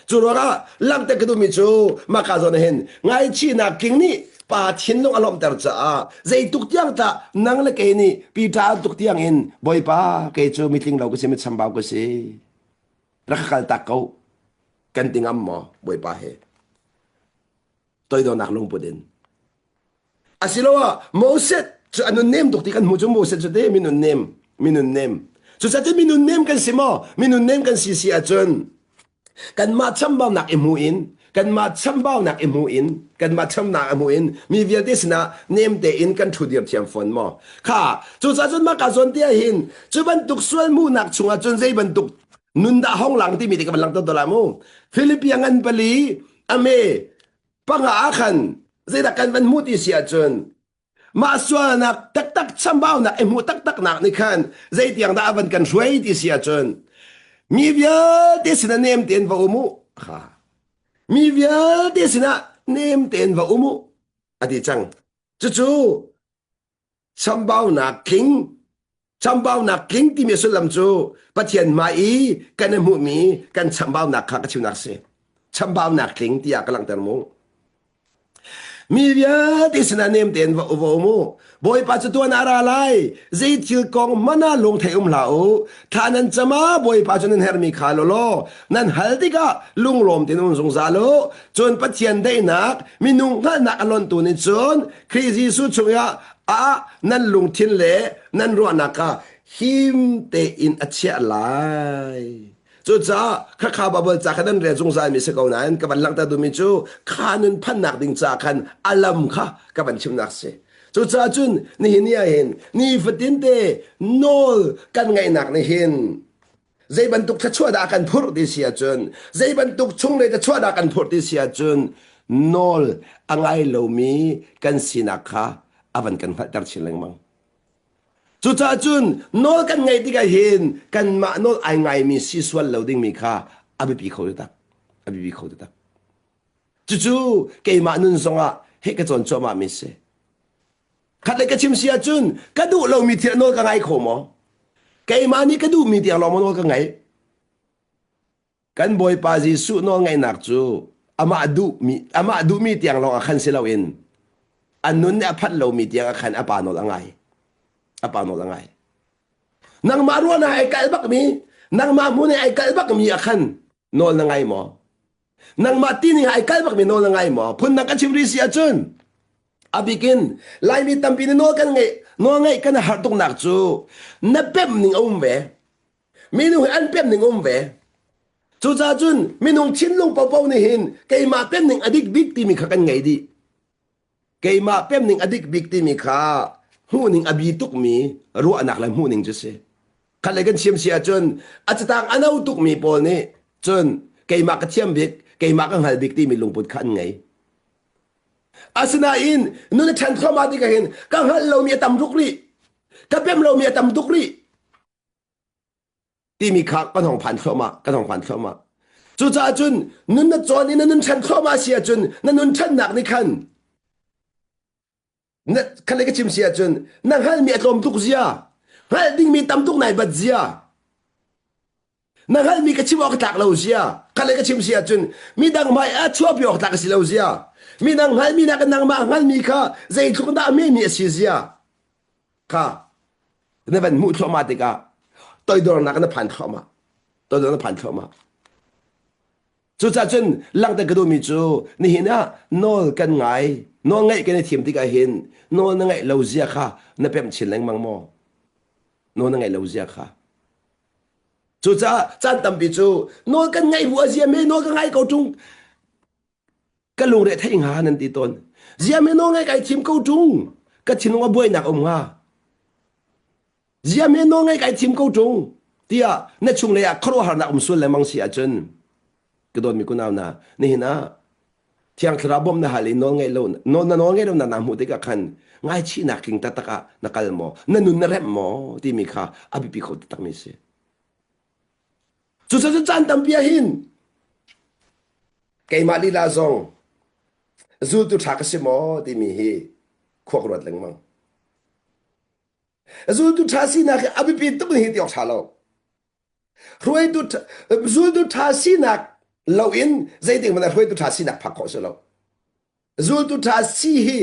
Cu ruangah langhter ka duhmi cu mahka zawn ah hin ngaichihnak tling nih pa thinlung a lawmhter caah zeituk tiang tah nang le kei nih Peter tuk tiang in Bawipa kei cu mitling lo ka si mitchambau ka si rak ka kaltak ko kan ti ngam maw Bawipa he toidornak lungput in Asiloah Moses cu a nunnem tuk ti kan hmuh cu Moses cu te mi nunnem mi nunnem cucaah mi nunnem kan si maw mi nunnem kan si si ahcun kanmah chambaunak i hmu in kanmah chambaunak i hmu in kanmah chamnak i hmu in mi vialte sinah nem tein kan ṭhu dir thiam fawn maw kha cucaah cun mah ka zawn te ah hin cu bantuk sual hmuhnak chungah cun zei bantuk nun dah hong lang timi te ka van langhter to lai mu Philippi ngan pali ame panga ah khan zeidah kan van hmuh ti si ahcun mah sualnak taktak chambaunak i hmuh taktaknak nih khan zeitiang dah a van kan hruai ti si ahcun mi vialte sinah nem tein va um u kha mi vialte sinah nem tein va um u a ti cang cucu Chambaunak tling chambaunak tling timi sullam cu Pathian hmai i kan i hmuhmi kan chambaunak kha ka chimnak si. Chambaunak tling tiah ka langhter mu. Mi vialte sinah nem tein va va um u. Bawipa cu tuan ah ra lai. Zei thil kong hmanh ah lungthei um hlah u. Thla nan cam ah Bawipa cu nan herhmi kha law law nan hal tikah lunglawm tein um zungzal u. Cun Pathian daihnak minung hngalhnak a lontu nih cun Khrih Jesuh chungah ah nan lungthin le nan ruahnak kha him tein a chiah lai. Cucaah khakha Baibal ca kha nan rel zungzalmi si ko nain ka van langhter duhmi cu kha nun phannak ding ca khan a lam kha ka van chimnak si. Cucaah cun nihin ni ah hin nifatin te nawl kan ngaihnak nih hin zei bantuk thluachuah dah kan phurh ti si ahcun zei bantuk chunglei thluachuah dah kan phurh ti si ahcun nawl a ngai lomi kan sinak kha a van kan hngalhter chin lengmang. Cucaah cun nawl kan ngaih tikah hin kanmah nawl ai ngaimi si sual lo dingmi kha a biapi kho taktak. A biapi kho taktak. Cucu keimah nun zongah heh ka cawn cuahmah mi si. Khat le ka chim si ahcun ka duh lomi thil nawl ka ngai kho maw? Keimah nih ka duhmi tiang lawng maw nawl ka ngaih? Kan Bawipa Jesuh nawlngaihnak cu amah duhmi amah duhmi tiang lawng ah khan si loin a nun nih a phanh lomi tiang ah khan a pa nawl a ngai. A pa nawl a ngai. Nangmah ruahnak ai kalh bakmi, nangmah hmun i ai kalh bakmi ah khan nawl na ngai maw? Nangmah tining ai kalh bakmi nawl na ngai maw? Phundang ka chim rih si ahcun a bikin Laimi tampi nih nawl kan ngeih nawl ngeih kan har tuknak cu na pemh ning a um ve. Minung hi an pem ning um ve. Cucaah cun minung thinlung paohpaoh nih hin keimah pem ning a dik bik timi kha kan ngei dih. Keimah pem ning a dik bik timi kha hmuhning a bi tukmi ruahnak le hmuhning cu si. Khat le kan chim si ahcun a catang a no tukmi pawl nih cun keimah ka thiam bik, keimah ka hngal bik timi lungput kha an ngei. Asinain nun a ṭhan thluahmah tikah hin ka hngalh lomi a tam tuk rih. Ka pem lomi a tam tuk rih. Timi kha kan hong phan thluahmah kan hong phan thluahmah cucaah cun nun na cawn i na nun ṭhan thluahmah si ahcun na nun ṭhannak nih khan na khan ka chim si ahcun na hngalhmi a tlawm tuk zia hngalh dingmi tam tuk nai bat zia na hngalhmi ka chim awk tlak lo zia khan ka chim si ahcun midang hmai ah chuahpi awk tlak a si lo zia midang hngalhmi nak nangmah hngalhmi kha zeitluk dah memi a si zia kha na van hmuh thluahmah tikah toidornak na phan thluahmah toidor na phan thluahmah cucaah cun langhter ka duhmi cu nihin ah nawl kan ngai nawl ngaih kan i thim tikah hin nawl na ngaih lo zia kha na pemh chin lengmang maw nawl na ngaih lo zia kha cucaah caan tampi cu nawl kan ngaih bu a zia me nawl ka ngai ko ṭung Ka lungre theih hnga nan ti tawn. Ziah me nawl ngai kai thim ko ṭung. Ka thinlung a buainak um hnga. Ziah me nawl ngai kai thim ko ṭung. Tiah na chunglei ah khuaruahharnak um sual lengmang si ahcun ka dawtmi kunau na nihin ah Thiang Thlarau bawmh na hal i nawl ngeih lo nawl na nawl ngeih lo nak naa hmuh tikah khan ngaichihnak tling taktak ah na kal maw na nun na remh maw timi kha a biapi kho taktakmi a si. Cucaah caan tampi ah hin keimah lila zong zultu ṭha ka si maw timi hi khua ka ruat lengmang. Zultu ṭha sinak hi a biapi tuk hi ti awk ṭha lo. Hruaitu zultu ṭha sinak loin zeitik hmanh ah hruaitu ṭha sinak phak khawh si lo. Zultu ṭha si hi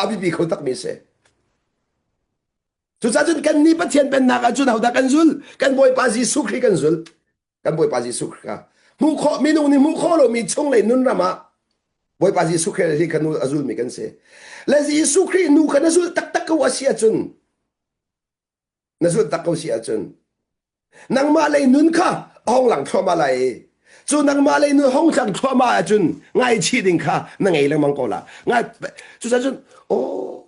a biapi kho takmi si. Cucaah cun kannih Pathian pennak ah cun hodah kan zul? Kan Bawipa Jesuh Khrih kan zul. Kan Bawipa Jesuh Khrih kha hmuh khawh minung nih hmuh khawh lomi chunglei nun ram ah Bawipa Jesuh Khrih hi kan a zulmi kan si. Le Jesuh Khrih nu kha na zulh taktak ko a si ahcun na zulh tak ko si ahcun nangmah lei nun kha a hong lang thluahmah lai i cu nangmah lei nun hong lang thluahmah ahcun ngaichih ding kha na ngei lengmang ko la ngai cucaah cun oh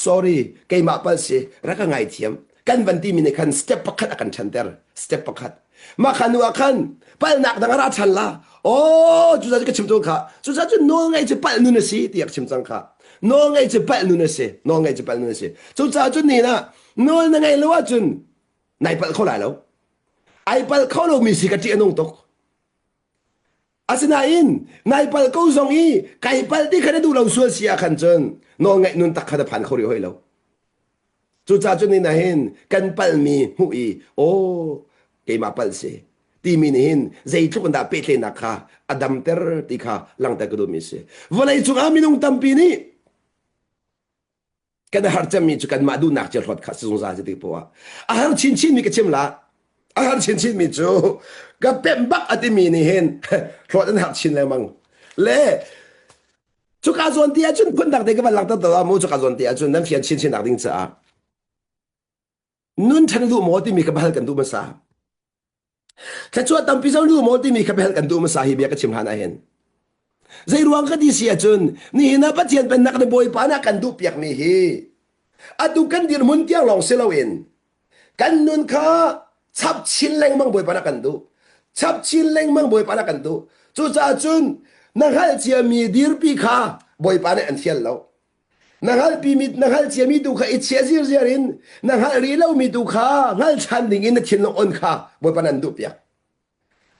sorry keimah pal si rak ka ngaithiam kan van timi nih khan step pakhat a kan ṭhanter step pakhat mah kha nu ah khan palnak dang a ra ṭhan la oh cucaah cun ka chim tawn kha cucaah cun nawl ngaih cu palh nun a si tiah ka chim cang kha nawl ngaih cu palh nun a si nawl ngaih cu palh nun a si cucaah cun ni na nawl na ngaih lo ahcun nai palh kho lai lo ai palh kho lomi si ka ṭih a nung tuk asinain nai palh ko zong i kai palh ti kha na duh lo sual si ah khan cun nawl ngaih nun tak kha na phan kho rih hoi lo cucaah cun ni hin kan palhmi hmuh i aw keimah palh si timi nih hin zeitluk in dah pehtlaihnak kha a damter ti kha langhter ka duhmi si vawlei cungah minung tampi nih Kan har cemmi cu kanmah duhnak cio hlawt kha si zungzal si ti poah. A har chinchin mi ka chim la. A har chinchin mi cu ka pemh bak a timi nih hin hlawt an har chin lengmang. Le cuka zawn ti ahcun phundang te ka van langhter to mu cuka zawn ti ahcun nan fian chinchin nak ding caah nun ṭhan duh maw timi ka hal kan duh hmasa. Thluachuah tampi zong duh maw timi kha hal kan duh hmasa hi bia ka chim hlan ah hin. Zei ruang ka ti si ahcun nihin ah Pathian pennak le Bawipa nih a kan duhpiakmi hi atu kan dirhmun tiang lawng si loin kan nun kha chap chin lengmang Bawipa nih a kan duh. Chap chin lengmang Bawipa nih a kan duh. Cucaah cun na hngalh ciami dirpi kha Bawipa nih an fial lo. Na hngalhpimi na hngalh ciami tu kha i chia zirziar in na hngalh rih lomi tu kha hngal ṭhan ding in na thinlung on kha Bawipa nih an duhpiak.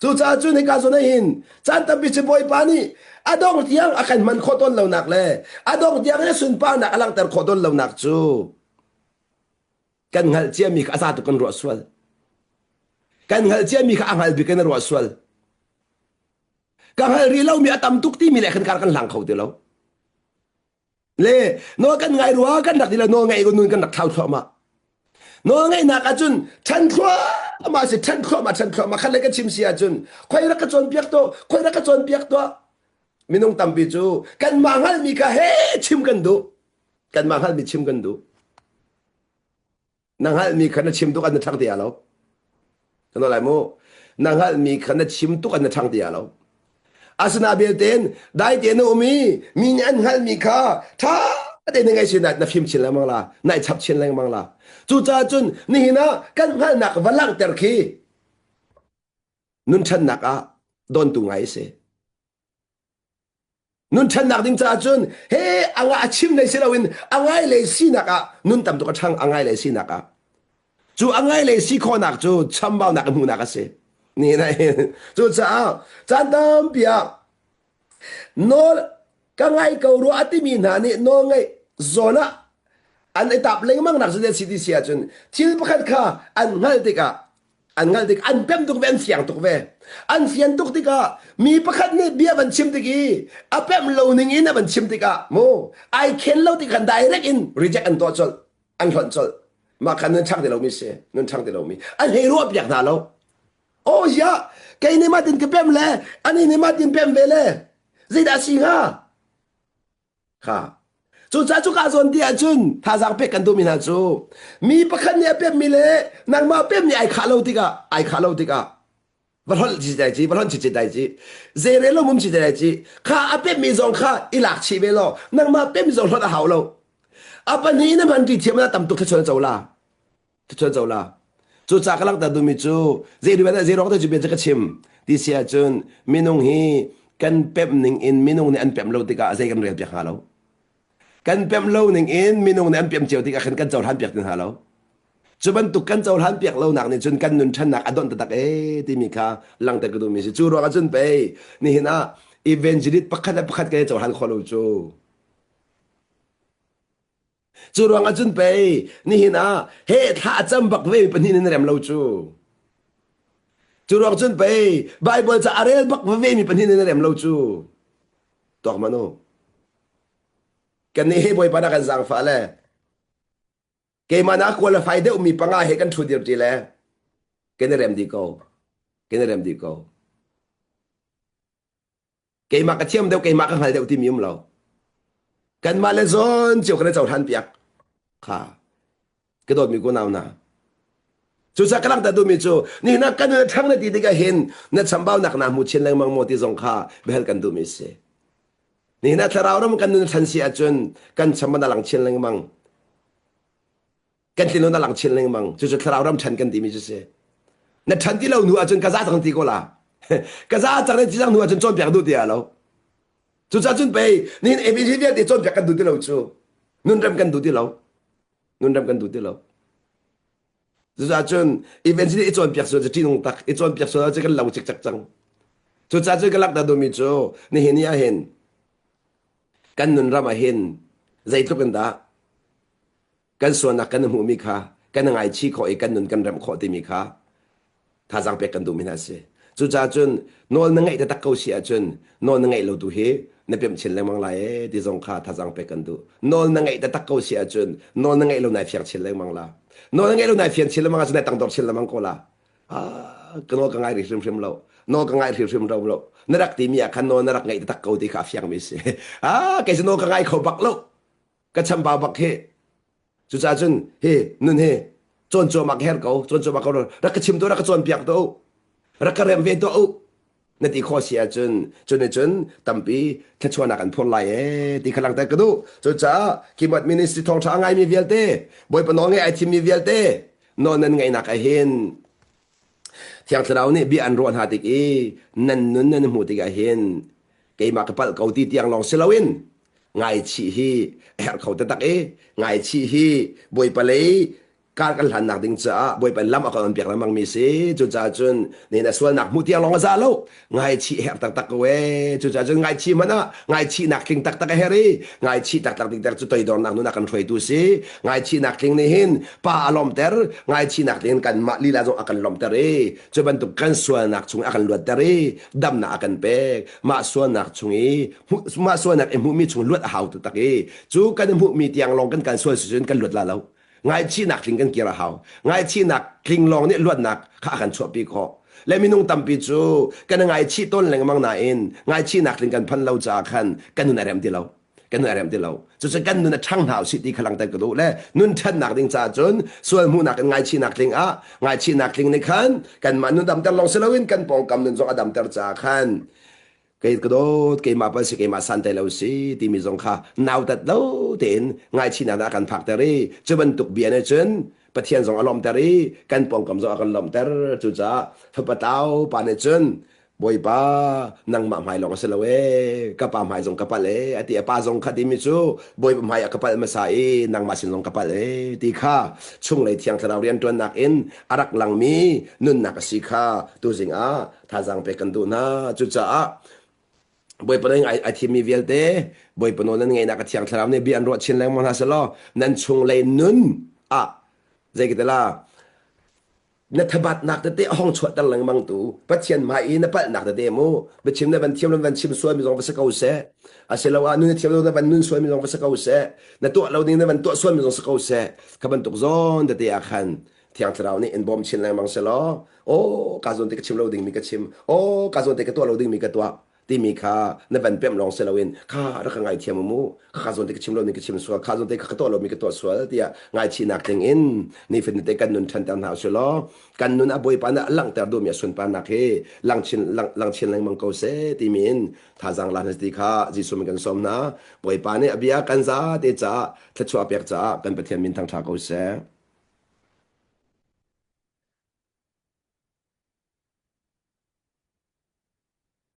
Cucaah cun hika zawn ah hin caan tampi cu Bawipa nih a dong tiang a kan hman khawh tawn lonak le a dong tiang in a sunparnak a langhter khawh tawn lonak cu kan hngalh ciami kha a za tuk kan ruah sual. Kan hngalh ciami kha a hngal bik in a ruah sual. Ka hngalh rih lomi a tam tuk timi le khan kar kan hlang kho ti lo. Le nawl kan ngai rua kan rak ti lo nawl ngaih nun kan rak thlau thluahmah. Nawl ngaihnak ahcun ṭhan thluahmah si ṭhan thluahmah ṭhan thluahmah khat le ka chim si ahcun khoi rak ka cawnpiak tuah khoi rak ka cawnpiak tuah minung tampi cu kanmah hngalhmi kha he chim kan duh kanmah hngalhmi chim kan duh Na hngalhmi kha na chim tuk an na ṭhang ti lo. Kan lai mu. Na hngalhmi kha na chim tuk an na ṭhang ti lo. Asina belte dai te na um i mi nih an hngalhmi kha ṭha tein na ngaih sin na fim chin lengmang la, na i chap chin lengmang la. Cucaah cun nihin ah kan hngalhnak va langhter khi nun ṭhannak ah dawntu ngai a si. Nun ṭhannak ding caah cun he anga a chim lei si loin a ngai lei sinak ah nun tam tuk a ṭhang a ngai lei sinak ah cu a ngai lei si khawhnak cu chambaunak a hmuhnak a si. Ni cucaah caan tampi ah nawl ka ngai ko rua a timi hna nih nawl ngaih zawn ah an i tap lengmang nak cu si ti si ahcun thil pakhat kha an hngalh tikah an hngalh tik an pem tuk ve an fiang tuk ve an fian tuk tikah mi pakhat nih bia van chim tik i a pemh lo ning in a van chim tikah mu ai khen lo tik khan direct in reject an tuah colh an hlonh colh mah khan nun ṭhang ti lomi si nun ṭhang ti lomi an hei ruah piak hna lo oh ya kei nih mah tin ka pem le ani nih mah tin pem ve le zeidah si hnga Kha. Cucaah cuka zawn ti ahcun thazaang pek kan duhmi hna cu mi pakhat nih a pemmi le nangmah pemmi ai khah lo tikah ai khah lo tikah va hlonh ci dai ci va hlonh ci dai ci zeirel lo mum ci dai ci kha a pemmi zong kha i lak chih ve law nangmah pemmi zong hlonh a hau lo a pahnih na hman ti thiam na tam tuk thluachuah na co la Cucu co la. Cucaah ka langhter duhmi cu zei ruang te cu bia cu ka chim ti si ahcun minung hi kan pemh ning in minung nih an pemh lo tikah zei kan rel piak hnga lo. Kan pemh lo ning in minung nih an pemh cio tikah khan kan cohlan piak ti hna lo. Cu bantuk kan cohlan piak lonak nih cun kan nun ṭhannak a donh taktak ee timi kha langhter ka duhmi si. Cu ruang ah cun pei nihin ah evangelist pakhat le pakhat kan i cohlan khawh lo cu. Cu ruangah cun pei nihin ah he thla a cam bak ve mi pahnih in rem lo cu. Cu ruang cun pei Bible ca a rel bak ve mi pahnih in rem lo cu. Tuak man u. Kan nih hi Bawipa na kan zaangfah le keimah na qualify deuh mi panga he kan thu dir ti le kan i rem dih ko. Kan i rem dih ko. Keimah ka thiam deuh, keimah ka hngal deuh timi um lo. Kanmah le zawn cio kan i cohlan piak. Kha. Ka dawtmi kunau hna. Cucaah ka langhter duhmi cu nihin ah kan nun a ṭhang na ti tikah hin na chambaunak naa hmu chin lengmang maw ti zong kha biahal kan duhmi a si. Nihin ah thlarau ram kan nun a ṭhan si ahcun kan cham a lang chin lengmang. Kan tlinun a lang chin lengmang. Cucu thlarau ram ṭhan kan timi cu si. Na ṭhan ti lo hnu ahcun ka za cang ti ko la. Ka za cang ti cang hnu ahcun cawnpiak duh ti lo. Cucaah cun pei nihin ABC vialte cawnpiak kan duh ti lo cu. Nunrem kan duh ti lo. Nunrem kan duh ti lo. Cucaah cun evangelist i cawnpiak sual cu ṭihnung tak, i cawnpiak sual cu kan lo cikcek cang. Cucaah cun ka langhter duhmi cu nihin ni ah hin kan nunram ah hin zeitluk in dah kan sualnak kan hmuhmi kha kan ngaichih khawh i kan nun kan remh khawh timi kha thazaang pek kan duhmi hna a si. Cucaah cun nawl na ngeih taktak ko si ahcun nawl na ngeih lo tu hi na pemh chin lengmang lai ee ti zong kha thazaang pek kan duh. Nawl na ngeih taktak ko si ahcun nawl na ngeih lo nai fiang chin lengmang la. Nawl na ngeih lo nai fian chin lengmang ahcun nai tangdor chin lengmang ko la. Ah, ka nawl ka ngai rih hrimhrim lo. Nawl ka ngai hrimhrim lo lo. Na rak timi ah khan nawl na rak ngeih taktak ko ti kha a fiangmi si. Ah, kei cu nawl ka ngai kho bak lo. Ka chambau bak hi. Cucaah cun hi nun hi cawn cuahmah ka herh ko, cawn cuahmah ko rak ka chim tuah, rak ka cawnpiak tuah u, rak ka remh ve tuah u. Na ti khawh si ahcun cu nih cun tampi thluachuahnak an phur lai ee ti kha langhter ka duh. Cucaah Keyboard Ministry thawngṭha a ngaimi vialte, Bawipa nawl ngaih ai thimmi vialte, nawl nan ngaihnak ahhin Thiang Thlarau nih bia an ruah hna tik i nan nun nan hmuh tikah hin keimah ka palh ko ti tiang lawng si loin ngaichih hi a herh kho taktak i ngaichih hi Bawipa lei kar kan hlannak ding caah Bawipa lam a kan on piak lengmang mi si. Cucaah cun nihin a sualnak hmuh tiang lawng a za lo, ngaichih herh taktak ko ee. Cucaah cun ngaichih hmanh ah ngaichihnak tling taktak a herh i ngaichih taktak ding cu toidornak nun a kan hruaitu si. Ngaichihnak tling nih hin pa a lawmter, ngaichihnak tling in kanmah lila zong a kan lawmter i cu bantuk kan sualnak chung a kan luatter i damnak a kan pek. Mah sualnak chung i mah sualnak i hmuhmi chung luat a hau taktak i cu kan i hmuhmi tiang lawng kan kan sual si cun kan luat la lo. Ngaihchihnak tling kan kir a hau. Ngaihchihnak tling lawng nih luatnak kha a kan chuahpi khawh. Le minung tampi cu kan i ngaichih tawn lengmang nain ngaihchihnak tling kan phanh lo caah khan kan nun a rem ti lo. Kan nun a rem ti lo. Cucu kan nun a ṭhang hna usih ti kha langhter ka duh. Le nun ṭhannak ding caah cun sual hmuhnak in ngaihchihnak tling ah ngaihchihnak tling nih khan kanmah nun damter lawng si loin kan pawngkam nun zong a damter caah khan kei ka dawt keimah pal si, keimah santai lo si timi zong kha nautat lo tein ngaichihnak ah kan phakter i cu bantuk bia nih cun Pathian zong a lawmter i kan pawngkam zong a kan lawmter. Cucaah fapa tlau pa nih cun, Bawipa, nangmah hmai lawng a si lo ee, ka pa hmai zong ka palh ee a ti. A pa zong kha timi cu Bawipa hmai ah ka palh hmasa i nangmah sin zong ka palh ee ti kha chunglei Thiang Thlarau rianṭuannak in a rak langmi nunnak a si kha tuzing ah thazaang pek kan duh hna. Cucaah Bawipa nih ai thimmi vialte Bawipa nawl nan ngeihnak a Thiang Thlarau nih bia an ruah chin lengmang hna selaw nan chunglei nun ah zei ka tila na thabatnak tete a hong chuahter lengmang tu Pathian hmai i na palhnak tete mu biachim na van thiam lo van chim sual mi zong va si ko seh, asiloah nun na thiam lo na van nun sual mi zong va si ko seh, na tuah lo ding na van tuah sual mi zong si ko seh, kha bantuk zawn tete ah khan Thiang Thlarau nih in bawm chin lengmang selaw, "Aw, ka zawn te ka chim lo dingmi ka chim, aw, ka zawn te ka tuah lo dingmi ka tuah," timi kha na van pemh lawng si loin, "Kha rak ka ngaithiam mu, kha ka zawn te ka chim lo ding ka chim sual, kha zawn te kha ka tuah lomi ka tuah sual," tiah ngaichihnak tling in nifatin te kan nun ṭhanter hna usih law kan nun ah Bawipa nih a langhter duhmi a sunparnak hi lang chin lang, lang chin lengmang ko seh timi in thazaang la hna ti kha Jesuh min kan sawm hna. Bawipa nih a bia kan zate caah thluachuah pek caah kan Pathian min thangṭha ko seh.